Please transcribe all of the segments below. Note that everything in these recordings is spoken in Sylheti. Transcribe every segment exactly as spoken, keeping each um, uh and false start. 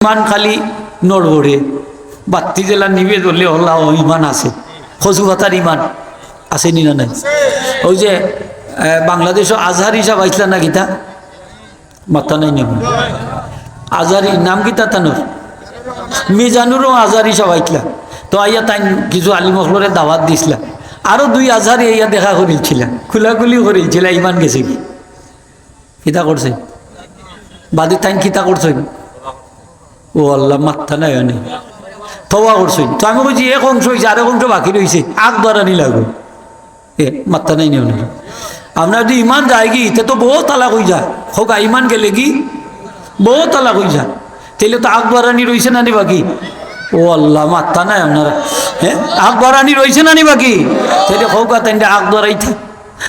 ইমান খালি নড়বড়ে, বাত্তি যেলা নিবে জ্বলে, অলা অউ ইমান আছে। কচু পাতার ইমান আছে নি না নাই? অউ যে, এ, বাংলাদেশো আজহারি সাব আইছলা না কিতা? মাত্তা নাই নি? আজহারি নাম কিতা তানর? মিজানুরও আজহারি সাব আইছলা। তো আইয়া তাইন কিছু আলিম অকলরে দাওয়াত দিছলা। আরো দুই আজহারি আইয়া দেখা করিলছিলা, খুলাখুলি করিলছিলা, ইমান গেছে গি? কিতা করছে? বাদে তাইন কিতা করছে? ও আল্লাহ, মাত্তা নাই অনে। তওবা করছে। তো আমি কইছি, এক অংশ অইছে, আরেক অংশ বাকি রইছে, আগ বাড়ানি লাগবো। এ, মাত্তা নাই নি অনে। আপনার যদি ইমান যায় গি, তে তো বউত তালাক অই যায়। কউক্কা, ইমান গেলে গি বউত তালাক অই যায়। তাইলে তো আগ বাড়ানি রইছে না নি বাকি? ও আল্লাহ, মাত্তা নাই আপনারা। হ্যাঁ, আগ বাড়ানি রইছে না নি বাকি? তাইলে কউক্কা, তাইন আগ বাড়াইতা।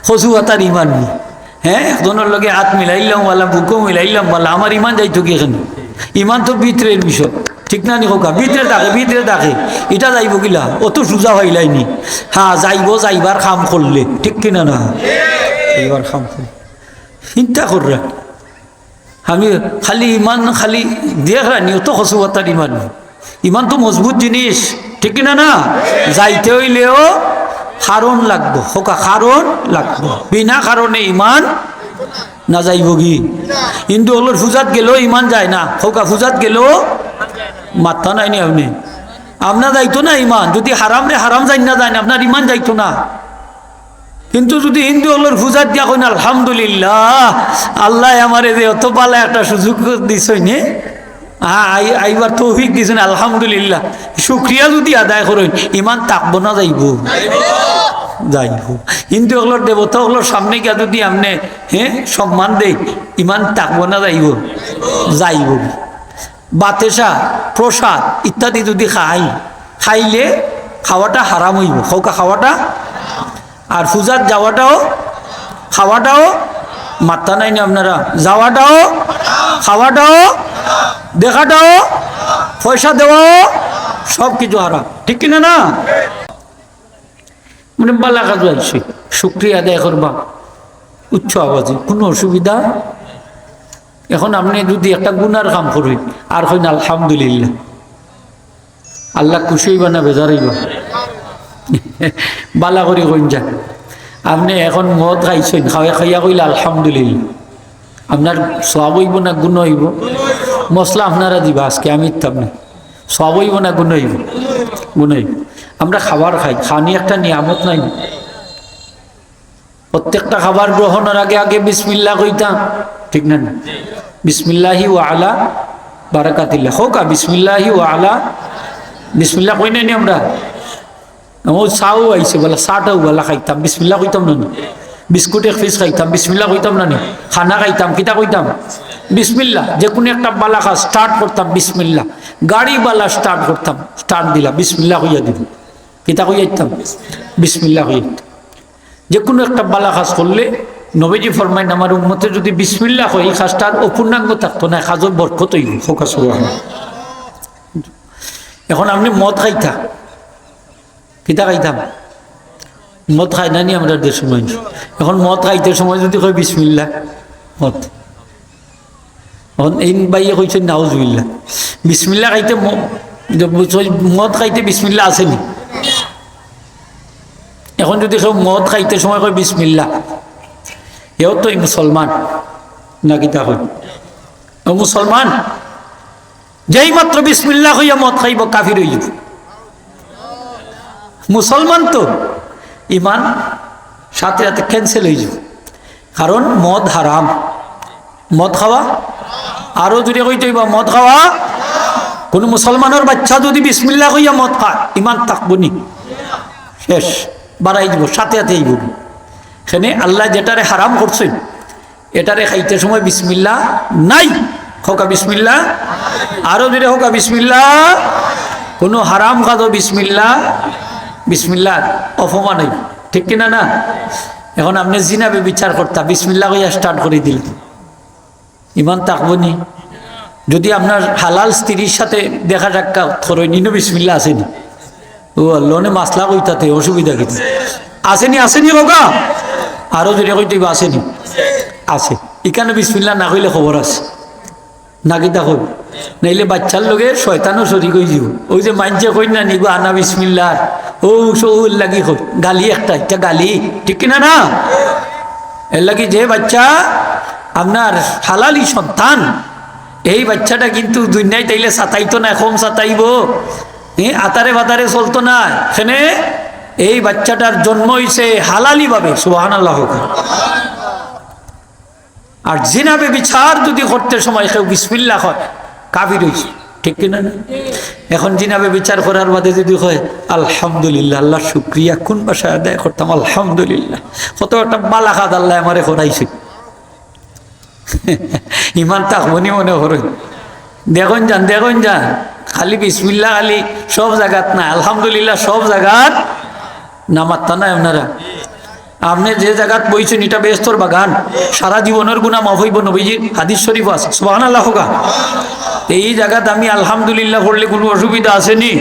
কচু পাতার ইমান নি। হ্যাঁ, একজনর লগে আত মিলাইলাম, বালা বুকও মিলাইলাম, বালা আমার ইমান যাইতো গি কেনে? ইমান তো ভিতরের বিষয়, ঠিক না নি কউক্কা? ভিতরে থাকে, ভিতরে থাকে, ইটা যাইবো কিলা? অত সুজা অইলায় নি। হ্যাঁ, যাইবো, যাইবার কাম করলে, ঠিক কিনা না? যাইবার কাম করলে। চিন্তা কররা। আমি খালি ইমান, খালি দেখরা নি, অত কচু পাতার ইমান। ইমান তো মজবুত জিনিস, ঠিক কিনা না? যাইতে অইলেও কারণ লাগবো, কউক্কা কারণ লাগবো। বিনা কারণে ইমান না যাইবো গি? হিন্দু অকলর পূজাত গেলেও ইমান যায় না, কউক্কা পূজাত গেলেও মাত্তা নাই নি আপনে। আপনার যাইতো না ইমান, যদি হারামরে হারাম জাইন্না যাইন, আপনার ইমান যাইতো না। কিন্তু যদি হিন্দু অকলর পূজাত গিয়া কইন, "আলহামদুলিল্লাহ, আল্লায় আমারে যে অত বালা একটা সুযোগ দিছইন, আ-, আই-, আইবার তৌফিক দিছইন, আলহামদুলিল্লাহ।" শুকরিয়া যদি আদায় করইন, ইমান থাকবো না যাইবো? যাইবো। হিন্দু অকলর দেবতা অকলর সামনে গিয়া যদি আপনে, হ্যাঁ, সম্মান দেইন, ইমান থাকবো না যাইবো? যাইবো। বাতেশা, প্রসাদ ইত্যাদি যদি খাই, খাইলে খাওয়াটা হারাম অইবো। কউক্কা খাওয়াটা, আর পূজাত যাওয়াটাও, খাওয়াটাও, মাত্তা নাই নি আপনারা, যাওয়াটাও, খাওয়াটাও, দেখাটাও, পয়সা দেওয়াও, সব কিছু হারাম, ঠিক কিনা না? মানে বালা কাজো আইছি, শুকরিয়া আদায় করবা উচ্চ আওয়াজে, কুনু অসুবিধা? এখন আপনে যদি একটা গুনার কাম করইন আর কইন আলহামদুলিল্লাহ, আল্লাহ খুশি অইবা না বেজার অইবা? বালা করি কইন যা, আপনে এখন মদ খাইছইন, খাওয়া খাইয়া কইলা আলহামদুলিল্লাহ, আপনার সওয়াব অইবো না গুনা অইবো? মসলা আপনারা দিবা আজকে, আমি দিতাম না। সওয়াব অইবো না গুনা অইবো? গুনা অইবো। আমরা খাবার খাই, খানি একটা নিয়ামত নাই নি? প্রত্যেকটা খাবার গ্রহণর আগে আগে বিসমিল্লাহ কইতাম, ঠিক না নি? বিসমিল্লাহি ওয়া আলা বারাকাতিল্লাহ। কউক্কা, বিসমিল্লাহি ওয়া আলা, বিসমিল্লাহ কই না নি আমরা? ও চাও আইছে, বালা চাটাও বালা খাইতাম, বিসমিল্লাহ কইতাম না নি? বিস্কুট এক পিস খাইতাম, বিসমিল্লাহ কইতাম না নি? খানা খাইতাম, কিতা কইতাম? বিসমিল্লাহ। যে কুনু একটা বালা কাজ start করতাম, বিসমিল্লাহ। গাড়ি বালা start করতাম, start দিলা, বিসমিল্লাহ কইয়া দিতাম। কিতা কইয়া দিতাম? বিসমিল্লাহ কইয়া দিতাম। যে কুনু একটা বালা কাজ করলে নবীজি ফরমাইন, "আমার উম্মতে যদি বিসমিল্লাহ কয়, ই কাজটার অপূর্ণাঙ্গ থাকতো না, কাজর বরকত অইবো।" কউক্কা সুবহানাল্লাহ। এখন আপনে মদ খাইতা, কিতা খাইতাম? মদ খাই না নি আমরা দেশর মানুষ। এখন মদ খাইতে সময় যদি কয় বিসমিল্লাহ, মদ। এখন এই ভাইয়ে কইছইন নাউজুবিল্লাহ। বিসমিল্লাহ খাইতে ম-, যে বুঝছইন, মদ খাইতে বিসমিল্লাহ আছে নি? এখন যদি কেউ মদ খাইতে সময় কয় বিসমিল্লাহ, এও তো এই মুসলমান, না কিতা কয়? ও মুসলমান, যেই মাত্র বিসমিল্লাহ কইয়া মদ খাইবো, কাফির অইযিবো। মুসলমান তো, ইমান সাথে সাথে cancel অইযিবো, কারণ মদ হারাম। মদ খাওয়া, আরো জোরে কইতে অইবো, মদ খাওয়া। কুনু মুসলমানর বাইচ্চা যুদি বিসমিল্লাহ কইয়া মদ খায়, ইমান থাকবো নি? শেষ, বারইযিবো, সাথে সাথে অইবো। কেনে আল্লায় যেটারে হারাম করছইন, এটারে খাইতে সময় বিসমিল্লাহ নাই। কউক্কা বিসমিল্লাহ। আরো জোরে কউক্কা বিসমিল্লাহ। কুনু হারাম কাজো বিসমিল্লাহ, বিসমিল্লাহ অপমান অইবো, ঠিক কিনা না? এখন আপনে জিনা ব্যভিচার করতা, বিসমিল্লাহ কইয়া start করি দিলা, ইমান থাকবো নি? যুদি আপনার হালাল স্ত্রীর সাথে দেখা সাক্ষাৎ করইন, ইনো বিসমিল্লাহ আছে নি? ও আল্লাহ, অনে মাসলা কইতাতে অসুবিধা কিতা? আছে নি, আছে নি কউক্কা? আরো জোরে কইতে অইবো, আছে নি? আছে। ইখানো বিসমিল্লাহ না কইলে খবর আছে। না কিতা কই? নাইলে বাচ্চার লগে শয়তানও শরিক অইযিবো। অউ যে মাইনষে কইন না নি গো, আনা বিসমিল্লাহ, অউ সৌর লাগি কই, গালি একটা, ইটা গালি, ঠিক কিনা না? এর লাগি যে বাচ্চা আপনার হালালি সন্তান, এই বাচ্চাটা কিন্তু দুনিয়াত আইলে সাতাইতো না, কম সাতাইবো, হ্যাঁ, আতারে বাতারে চলতো না। এখানে এই বাচ্চাটার জন্ম অইছে হালালি ভাবে, সুবহানাল্লাহ কউক্কা। আর জিনা ব্যভিচার যদি করতে সময় কেউ বিসমিল্লাহ কয়, কাফির অইছে, ঠিক কিনা না? এখন জিনা ব্যভিচার করার বাদে যদি কয়, "আলহামদুলিল্লাহ, আল্লাহর শুকরিয়া, কুন ভাষায় আদায় করতাম, আলহামদুলিল্লাহ, কত একটা বালা কাজ আল্লায় আমারে করাইছে।" ইমান থাকবো নি মনে করইন? দেখইন যান, দেখইন যান, খালি বিসমিল্লাহ খালি সব জাগাত না, আলহামদুলিল্লাহ সব জাগাত না, মাত্তা নাই আপনারা। আপনে যে জাগাত বইছইন, ইটা বেহেস্তর বাগান, সারা জীবনর গুনা মাফ অইবো, নবীজির হাদিস শরিফ আছে। সুবহানাল্লাহ কউক্কা। এই জাগাত আমি আলহামদুলিল্লাহ পড়লে কুনু অসুবিধা আছে নি?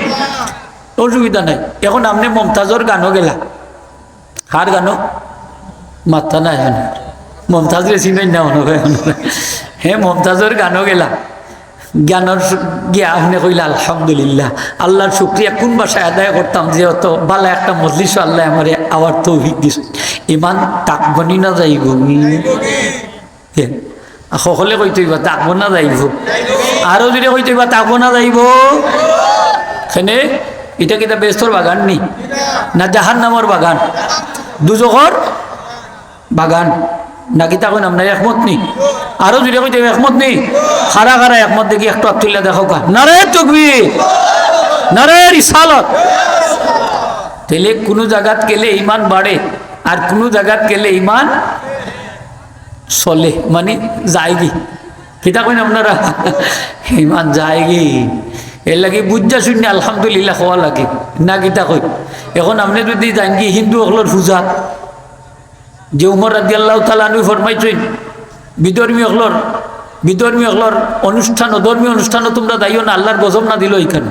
অসুবিধা নাই। এখন আপনে মমতাজর গানো গেলা, কার গানো? মাত্তা নাই আপনার। মমতাজরে চিনইন না মনে হয়। হ্যাঁ, মমতাজর গানো গেলা, গানর গিয়া আপনে কইলা, "আলহামদুলিল্লাহ, আল্লাহর শুকরিয়া, কুন ভাষায় আদায় করতাম যে অত বালা একটা মজলিসো আল্লায় আমারে আওয়ার তৌফিক দিছে।" ইমান থাকবো নি না যাইবো? হ্যাঁ, সকলে কইতো অইবা, "থাকবো না যাইবো?" আরো জোরে কইতো অইবা, "থাকবো না যাইবো?" কেনে? ইটা কিতা বেহেস্তর বাগান নি, না জাহান্নামর বাগান, দুজখর বাগান? না কিতা কইন, আপনারা একমত নি? আরো জোরে কইতো অইবা, একমত নি? কারা কারা একমত দেখি একটু আত তুলিয়া দেখাউক্কা। নারায়ে তাকবীর, নারায়ে রিসালত। তাইলে কুনু জাগাত গেলে ইমান বাড়ে, আর কুনু জাগাত গেলে ইমান চলে, মানে যায়গি। কিতা কইন আপনারা? ইমান যায়গি। এর লাগি বুঝা শুনিয়া আলহামদুলিল্লাহ কওয়া লাগে, না কিতা কইন? এখন আপনে যদি যাইনগি হিন্দু অকলর পূজাত, যে উমর রাদিয়াল্লাহু তাআলা আনহু ফরমাইছইন, "বিধর্মী অকলর, বিধর্মী অকলর অনুষ্ঠান, অধর্মী অনুষ্ঠানো তুমরা যাইও না, আল্লাহর গজব নাজিল অয় ইখানো।"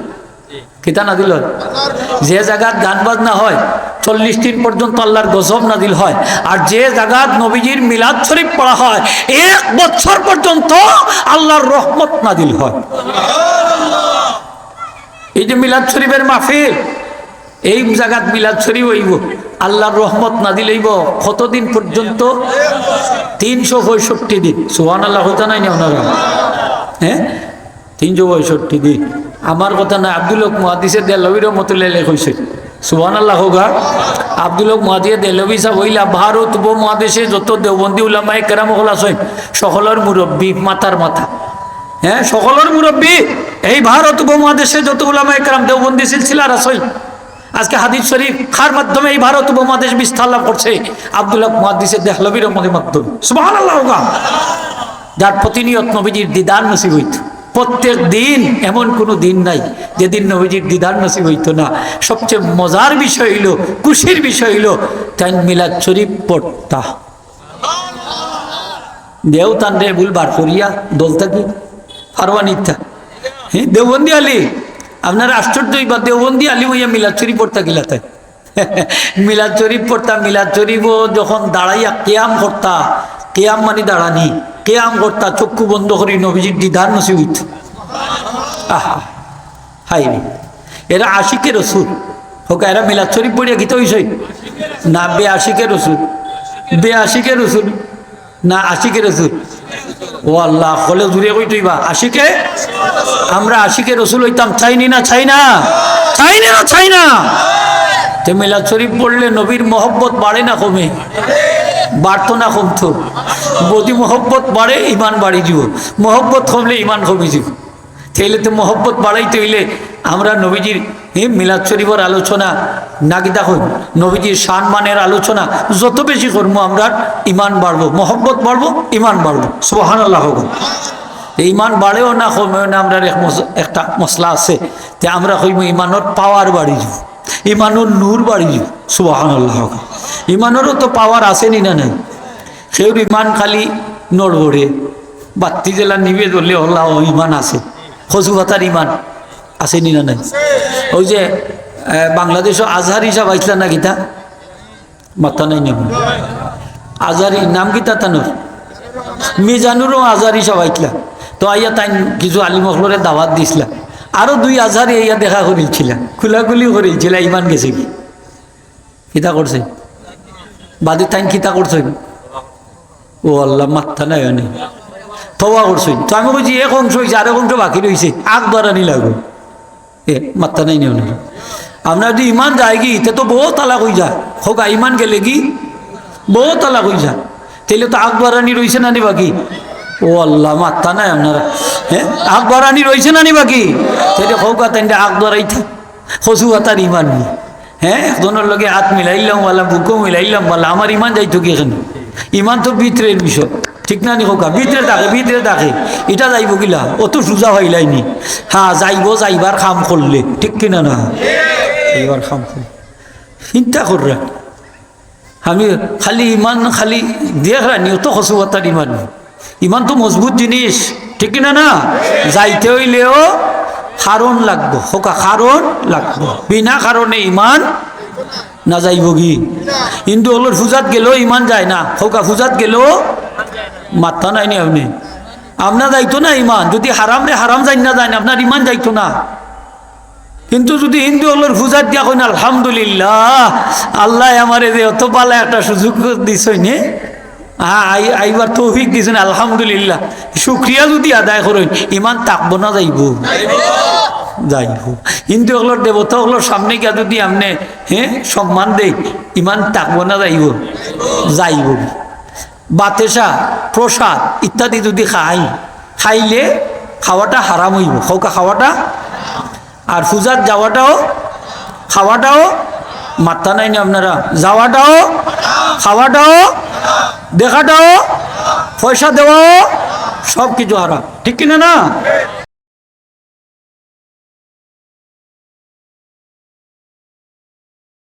কিতা নাজিল অয়? যে জাগাত গান বাজনা হয়, চল্লিশ দিন পর্যন্ত আল্লাহর গজব নাজিল হয়। আর যে জাগাত নবীজির মিলাদ শরিফ পড়া হয়, এক বছর পর্যন্ত আল্লাহর রহমত নাজিল হয়। এই যে মিলাদ শরিফের মাহফিল, এই জাগাত মিলাদ শরিফ অইবো, আল্লাহর রহমত নাজিল অইবো কতদিন পর্যন্ত? তিনশো পঁয়ষট্টি দিন। সুবহানাল্লাহ কইতা নায় নি আপনারা? হ্যাঁ, তিনশো পঁয়ষট্টি দিন। আমার কথা নায়, আব্দুল হক মুহাদ্দিসে দেহলভী রহমতুল্লাহি আলাইহি কইছইন। সুবহানাল্লাহ কউক্কা। আব্দুল হক মুহাদ্দিসে দেহলভী সাব অইলা ভারত উপমহাদেশে যত দেওবন্দি উলামায়ে কেরাম অকল আছইন, সকলর মুরব্বি, মাথার মাথা। হ্যাঁ, সকলর মুরব্বি। এই ভারত উপমহাদেশে যত উলামায়ে কেরাম দেওবন্দি সিলসিলার আছইন, আজকে হাদিস শরিফ কার মাধ্যমে এই ভারত উপমহাদেশ বিস্তার লাভ করছে? আব্দুল হক মুহাদ্দিসে দেহলভী রহমতুল্লাহির মাধ্যমে। সুবহানাল্লাহ কউক্কা। যার প্রতিনিয়ত নবীজির দিদার নসিব অইতো। প্রত্যেক দিন, এমন কুনু দিন নাই যেদিন নবীজির দিদার নসিব অইতো না। সবচেয়ে মজার বিষয় অইলো, খুশির বিষয় অইলো, তাইন মিলাদ শরিফ পড়তা। দেও তানরে ভুল বার করিয়া দল থাকি ফারওয়ানিতা। হ্যাঁ, দেওবন্দি আলিম। আপনারা আশ্চর্য অইবা, দেওবন্দি আলিম অইয়া মিলাদ শরিফ পড়তা কিলা তাইন। মিলাদ শরিফ পড়তা, মিলাদ শরিফো যখন দাঁড়াইয়া কিয়াম করতা, কিয়াম মানে দাঁড়ানি, কিয়াম করতা, চক্ষু বন্ধ করি নবীজির দিদার নসিব অইতো। আহা, হায় রে। এরা আশিকে রসুল। কউক্কা, এরা মিলাদ শরিফ পড়িয়া কিতা অইছে? না, বে আশিকে রসুল। বে আশিকে রসুল। না, আশিকে রসুল। ও আল্লাহ, হকলে জুরে কইতো অইবা, আশিকে? আমরা আশিকে রসুল অইতাম চাই নি না চাই না? চাই নি না চাই না? তে মিলাদ শরিফ পড়লে নবীর মহব্বত বাড়ে না কমে? বাড়তো না কমতো? যদি মহব্বত বাড়ে, ইমান বাড়ি যিবো, মহব্বত কমলে ইমান কমি যিবো। তাইলে তো মহব্বত বাড়াইতে অইলে আমরা নবীজির এই মিলাদ শরিফর আলোচনা, না কিতা কইন, নবীজির শান মানের আলোচনা যত বেশি করমু, আমরার ইমান বাড়বো, মহব্বত বাড়বো, ইমান বাড়বো। সুবহানাল্লাহ কউক্কা। এই ইমান বাড়েও না কমেও না, আমরার এক মস-, একটা মসলা আছে, তে আমরা কইমু ইমানর পাওয়ার বাড়ি যিবো, ইমানর নূর বাড়ি যিবো। সুবহানাল্লাহ কউক্কা। ইমানরও তো পাওয়ার আছে নি না নাই? কেউর ইমান খালি নড়বড়ে, বাত্তি যেলা নিবে ধরলে হলা ও ইমান আছে, কচু পাতার ইমান। আছে নি না নাই? ওই যে, আহ, বাংলাদেশো আজহারি সাব আইছলা না কিতা? মাত্তা নাই নি? আজহারি নাম কিতা তানর? মিজানুরও আজহারি সাব আইছলা। তো আইয়া তাইন কিছু আলিম অকলরে দাওয়াত দিছলা, আরো দুই আজহারি আইয়া দেখা করিলছিলা, খুলাখুলি করিলছিলা, ইমান গেছে কি? কিতা করছে? বাদে তাইন কিতা করছে? ও আল্লাহ, মাত্তা নাই অনে। তওবা করছে। তো আমি কইছি, এক অংশ অইছে, আরেক অংশ বাকি রইছে, আগ বাড়ানি লাগবো। এ, মাত্তা নাই নি অনে? আপনার যদি ইমান যায় কি, তে তো বউত তালাক অই যায়। কউক্কা, ইমান গেলে কি? বউত তালাক অই যায়। তাইলে তো আগ বাড়ানি রইছে না নি বাকি? ও আল্লাহ, মাত্তা নাই আপনারা। হ্যাঁ, আগ বাড়ানি রইছে না নি বাকি? তাইলে কউক্কা, তাইন আগ বাড়াইতা। কচু পাতার ইমান নি। হ্যাঁ, একজনর লগে আত মিলাইলাম, বালা বুকও মিলাইলাম, বালা আমার ইমান যাইতো কি এখানে? ইমান তো ভিতরের বিষয়, ঠিক না নি কউক্কা? ভিতরে থাকে, ভিতরে থাকে, ইটা যাইবো কিলা? অত সুজা অইলাইনি। হ্যাঁ, যাইবো, যাইবার কাম করলে, ঠিক কিনা না? যাইবার কাম করলে। চিন্তা কররা। আমি খালি ইমান, খালি দেখরানি, অত কচু পাতার ইমান। ইমান তো মজবুত জিনিস, ঠিক কিনা না? যাইতে অইলেও কারণ লাগবো, কউক্কা কারণ লাগবো। বিনা কারণে ইমান না যাইবো কি? হিন্দু অকলর পূজাত গেলেও ইমান যায় না, কউক্কা পূজাত গেলেও মাত্তা নাই নি আপনে। আপনার যাইতো না ইমান, যদি হারামরে হারাম জানিয়া যাইন, আপনার ইমান যাইতো না। কিন্তু যদি হিন্দু অকলর পূজাত গিয়া কইন, "আলহামদুলিল্লাহ, আল্লায় আমারে যে অত বালা একটা সুযোগ দিছইন, আ-, আই-, আইবার তৌফিক দিছইন, আলহামদুলিল্লাহ।" শুকরিয়া যদি আদায় করইন, ইমান থাকবো না যাইবো? যাইবো। হিন্দু অকলর দেবতা অকলর সামনে গিয়া যদি আপনে, হ্যাঁ, সম্মান দেইন, ইমান থাকবো না যাইবো? যাইবো। বাতেসা, প্রসাদ ইত্যাদি যদি খাই, খাইলে খাওয়াটা হারাম অইবো। কউক্কা খাওয়াটা, আর পূজাত যাওয়াটাও, খাওয়াটাও, মাত্তা নাই নি আপনারা? যাওয়াটাও, খাওয়াটাও, দেখাটাও, পয়সা দেওয়াও, সব কিছু হারাম, ঠিক কিনা না?